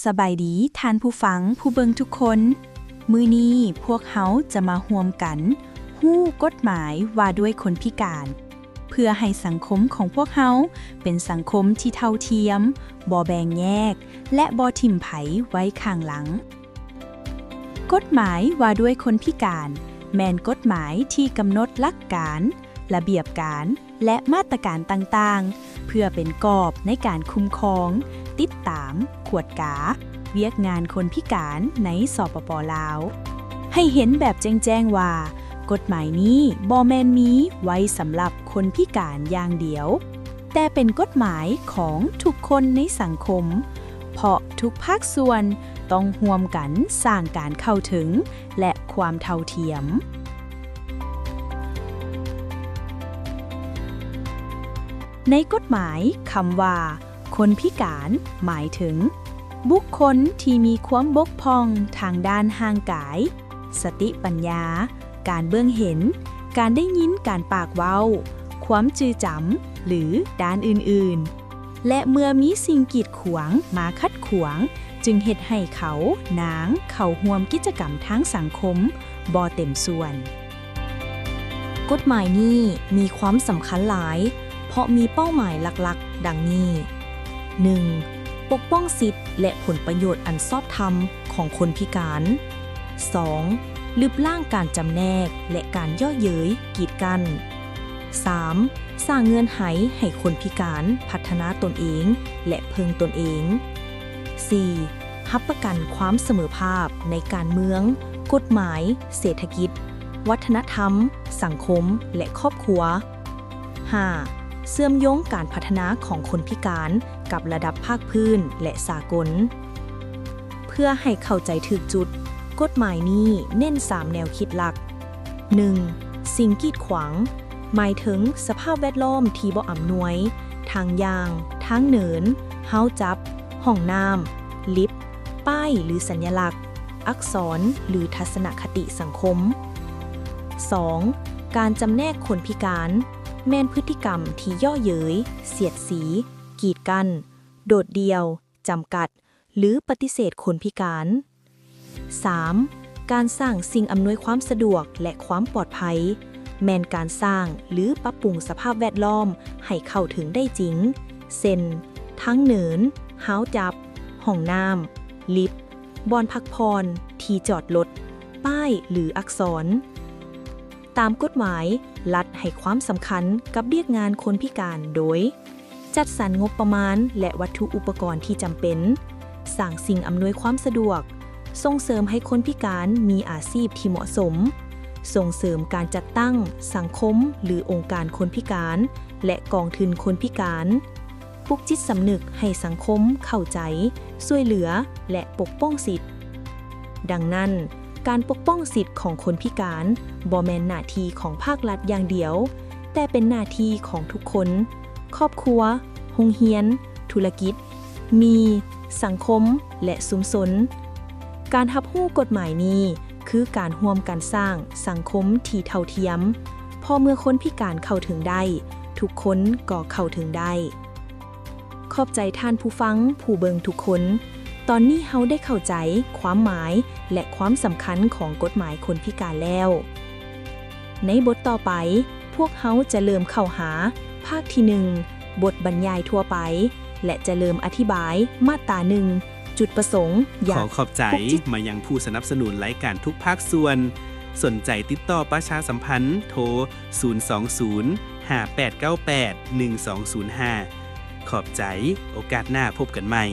ສະບາຍດີທ່ານຜູ້ຟັງ, ຜູ້ເບິ່ງທຸກຄົນ. ມື້ນີ້ພວກເຮົາຈະມາຮ່ວມກັນຮູ້ກົດໝາຍວ່າດ້ວຍຄົນພິການ ເພື່ອໃຫ້ສັງຄົມຂອງພວກເຮົາເປັນສັງຄົມທີ່ເທົ່າທຽມ, ບໍ່ແບ່ງແຍກ ແລະ ບໍ່ຖິ້ມໃຜໄວ້ຂ້າງຫຼັງ. ກົດໝາຍວ່າດ້ວຍຄົນພິການ ແມ່ນກົດໝາຍທີ່ກຳນົດຫຼັກການ, ລະບຽບການ ແລະ ມາດຕະການຕ່າງໆ ເພື່ອເປັນກອບໃນການຄຸ້ມຄອງ, ຕິດຕາມ, ກວດກາວຽກງານຄົນພິການໃນ ສປປ ລາວ. ໃຫ້ເຫັນແບບແຈ້ງໆວ່າ ກົດໝາຍນີ້ບໍ່ແມ່ນມີໄວ້ສຳລັບຄົນພິການຢ່າງດຽວ, ແຕ່ເປັນກົດໝາຍຂອງທຸກຄົນໃນສັງຄົມ, ເພາະທຸກພາກສ່ວນຕ້ອງຮ່ວມກັນສ້າງການເຂົ້າເຖິງ ແລະ ຄວາມເທົ່າທຽມ. ໃນກົດໝາຍ, ຄຳວ່າຄົນພິການໝາຍເຖິງບຸກຄົນທີ່ມີຄວາມບົກຜ່ອງທາງດ້ານຮ່າງກາຍ, ສະຕິປັນຍາ, ການເບິ່ງເຫັນ, ການໄດ້ຍິນ, ການປາກເວົ້າ, ຄວາມຈື່ຈຳ ຫຼື ດ້ານອື່ນໆ ແລະ ເມື່ອມີສິ່ງກີດຂວາງມາຂັດຂວາງ ຈຶ່ງເຮັດໃຫ້ເຂົາ, ນາງ ເຂົ້າຮ່ວມກິດຈະກຳທາງສັງຄົມບໍ່ເຕັມສ່ວນ. ກົດໝາຍນີ້ມີຄວາມສຳຄັນຫຼາຍ ເພາະມີເປົ້າໝາຍຫຼັກໆ ດັ່ງນີ້: ໜຶ່ງ ປົກປ້ອງສິດ ແລະ ຜົນປະໂຫຍດອັນຊອບທຳຂອງຄົນພິການ. ສອງ ລຶບລ້າງການຈຳແນກ ແລະ ການເຍາະເຍີ້ຍ, ກີດກັ້ນ. ສາມ ສ້າງເງື່ອນໄຂໃຫ້ຄົນພິການພັດທະນາຕົນເອງ ແລະ ເພິ່ງຕົນເອງ. ສີ່ ຮັບປະກັນຄວາມສະເໝີພາບໃນການເມືອງ, ກົດໝາຍ, ເສດຖະກິດ, ວັດທະນະທຳ, ສັງຄົມ ແລະ ຄອບຄົວ. ຫ້າ ເຊື່ອມໂຍງການພັດທະນາຂອງຄົນພິການກັບລະດັບພາກພື້ນ ແລະ ສາກົນ. ເພື່ອໃຫ້ເຂົ້າໃຈຖືກຈຸດ, ກົດໝາຍນີ້ເນັ້ນສາມແນວຄິດຫຼັກ. ໜຶ່ງ ສິ່ງກີດຂວາງ ໝາຍເຖິງສະພາບແວດລ້ອມທີ່ບໍ່ອຳນວຍ, ທາງຍ່າງ, ທາງເນີນ, ຮາວຈັບ, ຫ້ອງນ້ຳ, ລິບ, ປ້າຍ ຫຼື ສັນຍະລັກ, ອັກສອນ ຫຼື ທັດສະນະຄະຕິສັງຄົມ. ສອງ ການຈຳແນກຄົນພິການ ແມ່ນພຶດຕິກຳທີ່ເຍາະເຍີ້ຍ, ສຽດສີ, ກີດກັ້ນ, ໂດດດ່ຽວ, ຈຳກັດ ຫຼື ປະຕິເສດຄົນພິການ. ສາມ ການສ້າງສິ່ງອຳນວຍຄວາມສະດວກ ແລະ ຄວາມປອດໄພ ແມ່ນການສ້າງ ຫຼື ປັບປຸງສະພາບແວດລ້ອມໃຫ້ເຂົ້າເຖິງໄດ້ຈິງ ເຊັ່ນ ທາງເນີນ, ຮາວຈັບ, ຫ້ອງນ້ຳ, ລິບ, ບ່ອນພັກຜ່ອນ, ທີ່ຈອດລົດ, ປ້າຍ ຫຼື ອັກສອນ. ຕາມກົດໝາຍ, ລັດໃຫ້ຄວາມສຳຄັນກັບວຽກງານຄົນພິການໂດຍ ຈັດສັນງົບປະມານ ແລະ ວັດຖຸອຸປະກອນທີ່ຈຳເປັນ, ສ້າງສິ່ງອຳນວຍຄວາມສະດວກ, ສົ່ງເສີມໃຫ້ຄົນພິການມີອາຊີບທີ່ເໝາະສົມ, ສົ່ງເສີມການຈັດຕັ້ງ, ສັງຄົມ ຫຼື ອົງການຄົນພິການ ແລະ ກອງທຶນຄົນພິການ, ປຸກຈິດສຳນຶກໃຫ້ສັງຄົມເຂົ້າໃຈ, ຊ່ວຍເຫຼືອ ແລະ ປົກປ້ອງສິດ. ດັ່ງນັ້ນ, ການປົກປ້ອງສິດຂອງຄົນພິການບໍ່ແມ່ນໜ້າທີ່ຂອງພາກລັດຢ່າງດຽວ, ແຕ່ເປັນໜ້າທີ່ຂອງທຸກຄົນ, ຄອບຄົວ, ໂຮງຮຽນ, ທຸລະກິດ, ມີ, ສັງຄົມ ແລະ ຊຸມຊົນ. ການຮັບຮູ້ກົດໝາຍນີ້ຄືການຮ່ວມກັນສ້າງສັງຄົມທີ່ເທົ່າທຽມ, ເພາະເມື່ອຄົນພິການເຂົ້າເຖິງໄດ້, ທຸກຄົນກໍເຂົ້າເຖິງໄດ້. ຂອບໃຈທ່ານຜູ້ຟັງ, ຜູ້ເບິ່ງທຸກຄົນ. ຕອນນີ້ເຮົາໄດ້ເຂົ້າໃຈຄວາມໝາຍ ແລະ ຄວາມສຳຄັນຂອງກົດໝາຍຄົນພິການແລ້ວ. ໃນບົດຕໍ່ໄປ, ພວກເຮົາຈະເລີ່ມເຂົ້າຫາພາກທີໜຶ່ງ, ບົດບັນຍາຍທົ່ວໄປ ແລະ ຈະເລີ່ມອະທິບາຍມາດຕາໜຶ່ງ, ຈຸດປະສົງ, ຢາກ ຂໍຂອບໃຈມາຍັງຜູ້ສະໜັບສະໜູນລາຍການທຸກພາກສ່ວນ. ສົນໃຈຕິດຕໍ່ປະຊາສຳພັນ ໂທ ສູນສອງສູນ ຫ້າແປດເກົ້າແປດ ໜຶ່ງສອງສູນຫ້າ. ຂອບໃຈ, ໂອກາດໜ້າພົບກັນໃໝ່.